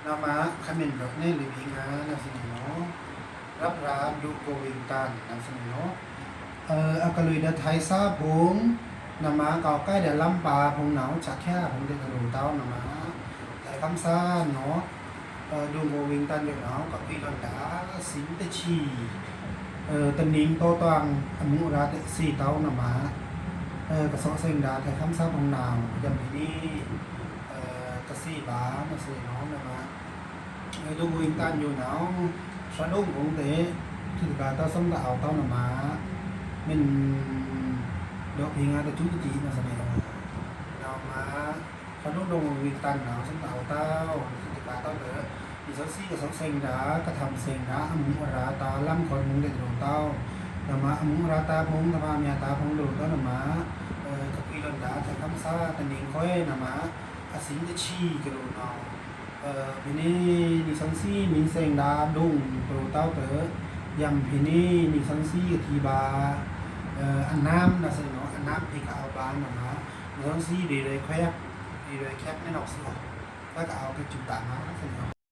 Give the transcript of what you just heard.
ນະມະ ຄອມເມັນດອກແນ່ ຫຼື ພິງາ ນຳສະເໜີເນາະ ລັບລາ ດູໂກວິງຕັນ ນຳສະເໜີເນາະ ເອີ ອາກະລຸຍ ດາໄທ ຊາພົງ ນະມະ ເກົາໄກ່ ດາລຳປາ ພົງເນົາ ຈາກແຄ່ ພົງເດັກ ອາໂລເຕົ້າ ນະມະ ໄທຄຳຊາ ເນາະ ເອີ ດູໂກວິງຕັນ ເດນາວ ກະປີດອນດາ ສິງຕະຊີ ເອີ ຕະນິງ ໂຕຕວາງ ອະມຸລາ ເຕະ ສີເຕົ້າ ນະມະ ເອີ ກະເຊາະເສັງດາ ໄທຄຳຊາ ພົງເນົາ ຢຳພີນີ ເອີ ກະສີບາ ນະເສເນາະ ນະມະ ເອີ ດູໂກວິງຕັນ ຢູ່ເນົາ ຊະດົງ ພົງເຕະ ທິດກາ ຕາສົມຕາອາວ ເຕົ້າ ນະມະ ເມັນດອກພີງາ ຕະຈຸຕະຈິ ນະສະເນາະ ນະມະ ຄະນຸດົງ ວິງຕັນ ນາວ ສົມຕາອາວ ເຕົ້າ ສິດກາ ເຕົ້າເຕີ ມີຊາວສີ່ ກະເຊາະເສັງດາ ກະທຳເສັງດາ ອະມຸອະລາ ຕາລຳ ຄອນມຸງ ເດດໂດ ເຕົ້າ ນະມະ ອະມຸອະລາ ຕາພົງ ທະມາ ເມຍຕາ ພົງໂດ ເຕົ້າ ນະມະ ເອີ ກະປີດອນດາ ໄທຄຳຊາ ຕະນິງ ຂ້ອຍ ນະມະ ອາສິງ ກະຊີ ກະໂດ ເນົາ ເອີ ພີນີ ນິຊັງຊີ ມີເສັງດາ ດົງ ໂຕເຕົ້າເຕີ ຢຳພີນີ ນິຊັງຊີ ກະທີບາ ເອີ ອັນນາມ ນະສະເນາະ ອັນນາມ ພີກະອາວບາ ນະມະ ນິຊັງຊີ ເບເຣແຄບ ເບເຣແຄບ ແມ່ນອອກສຽງ ແລ້ວກະເອົາກະຈຸຕາມາ ນະສະເນາະ